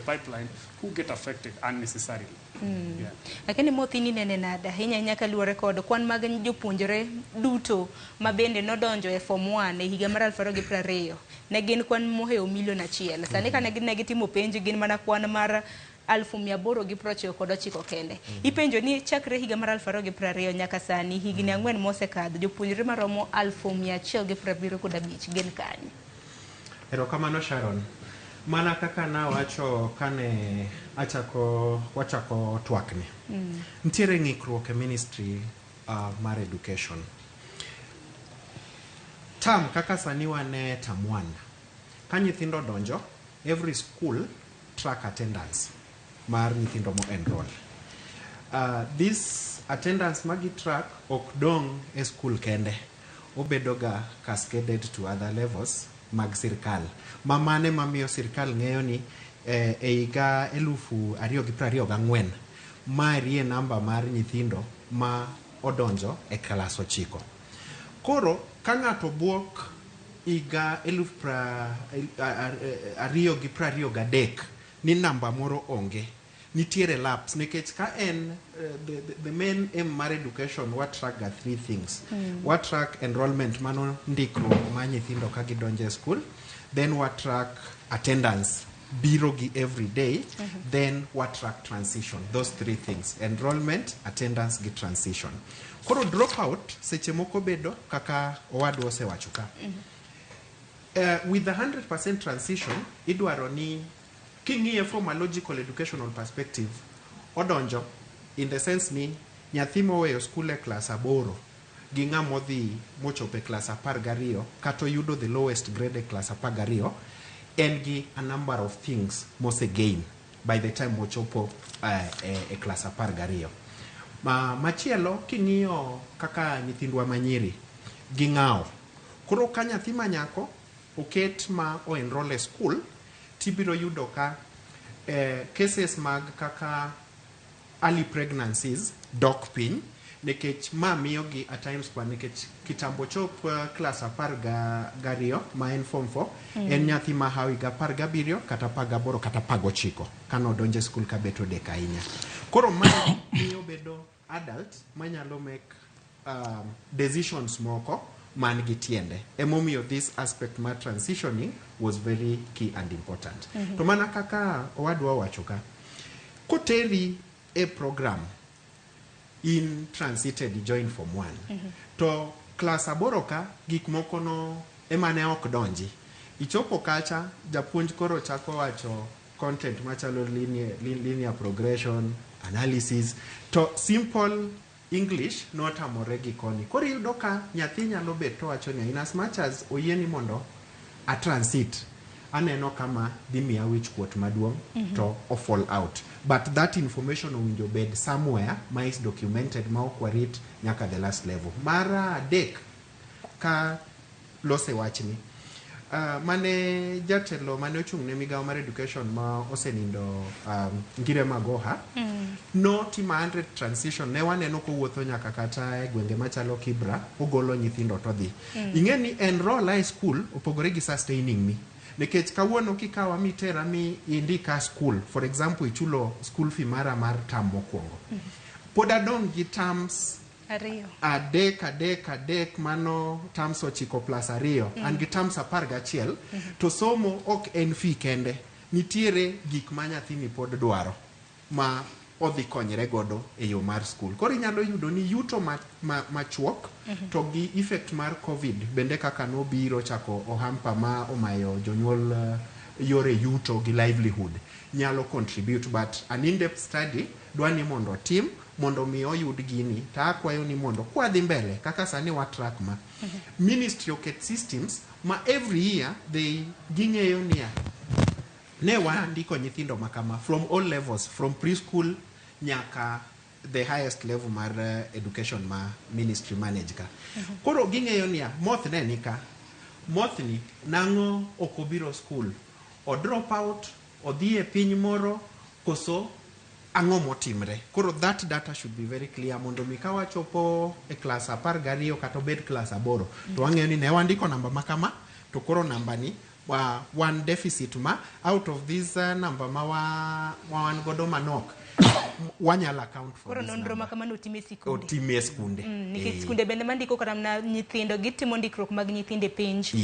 pipeline who get affected unnecessarily. Yeah. Lakini Mothini nene nade ahinya ahinya kaluwore kod kwan mag jopuonjre duto ma bende nodonjo e form 1 e higa mar 2020 ne gin kwan mohewo milion 1. Sani ka ne gitimo penj, gin mana kwan mar 899,000 kende. Ipenjo ni chakre higa mar 2020 nyaka sani, higni 4 mosekadho, jopuonjre maromo 175,000 gin kanye? Erokamano, Sharon. Mana kaka nawacho kane achako wachako twakni. Nitiere ng'ikruok e ministry mar education. Term kaka sani wan e term 1. Ka nyithindo donjo, every school track attendance mar nyithindo mo enroll. This attendance magi track ok dong' e school kende. Obedo ga cascaded to other levels mag sirkal. Ma mane mamiyo sirkal ng'eyo ni e higa 2024 marie namba mar nyithindo ma odonjo e klas 9. Koro ka ng'ato buok higa 2023 ni namba moro onge, nitiere lapse nikech ka en the main aim mar education, wa track ga three things. Wa track enrollment, mano ndikruok mar nyithindo ka gidonjo e school, then wa track attendance, biro gi every day, then wa track transition. Those three things, enrollment, attendance gi transition. Koro dropout seche moko bedo kaka owadwa osewacho ka. With the 100% transition, idwaro ni king'iye from a logical educational perspective, odonjo in the sense ni nyathi moweyo school e klas 8 gi ng'ama odhi mochopo e klas 12 kata oyudo the lowest grade e klas 12 en gi a number of things mose gain by the time mochopo e klas 12. Machielo king'iyo kaka nyithindwa manyiri ging'awo. Koro ka nyathi manyako oket ma o enroll e school, tibiro yudo ka cases mag kaka early pregnancies dok piny, nikech ma miyo gi at times kwa nikech kitambo chop klas 12 ma en form 4 en nyathi ma hawi ga 17 kata 18 kata 19 kanodonjo e school kabet odek ahinya. Koro ma miyo bedo adult manyalo make decisions moko man gi tiende. Emomiyo this aspect mar transitioning was very key and important. To mana kaka owadwa owacho ka, koteri e program in transited join form 1 to klas 8 ka gik moko no ema ne ok donji, ichopo kacha japuonj koro chako wacho content machalo linear progression analysis to simple English notamore gi koni. Koro iyudo ka nyathi nyalo bet to wacho ni in as much as oyie ni mondo a transit, aneno kama dhi miya wich kuot maduong' to o fall out. But that information owinjo bed somewhere ma is documented ma ok warit nyaka the last level. Mar adek, ka lose wachni, mane jatelo mane ochung' ne migawo mar education ma osenindo, Ngire Magoha, notimo 100 transition. Ne waneno kowuotho nyaka kata e gwenge machalo Kibra, ogolo nyithindo to dhi. Ing'e ni enroll e school opogore gi sustaining me, nikech kawuono kikawa mitera mi indika school, for example, ichulo school fee mara mar term mokwongo, pod adong' gi terms 2. 3, 3, 3, mano terms 9 plus 2, an gi terms 11. To somo ok en fee kende, nitiere gik ma nyathini pod dwaro ma odhi konyre godo e yo mar school. Koro inyalo yudo ni yuto machuok to gi effect mar COVID bende kaka nobiro chako ohampa ma omayo jonyuol yore yuto gi livelihood nyalo contribute, but an in-depth study dwa ni mondo otim mondo mi oyud gini. To akwayo ni mondo kwadhi mbele kaka sani wa track ma ministry oket systems ma every year they ging'eyo niya ne wandiko nyithindo makama from all levels, from preschool nyaka the highest level mar education ma ministry manage ka. Koro ging'eyo niya moth ne nika mothni nang'o ok obiro school, o drop out, odhi e piny moro, koso ang'o motimre. Koro that data should be very clear mondo mi ka wachopo e klas 12 kata obed klas 8 to wang'eyo ni ne wandiko namba makama to koro namba ni Wan deficit ma out of this number ma wan godo manok, wanyalo account for Koro this nonro ma number. kamano otim e sikunde. Otim e skunde. Nikech Eh. skunde bende mandiko kata mana nyithindo gitimo ndikruok mag nyithindo e penj. Yes.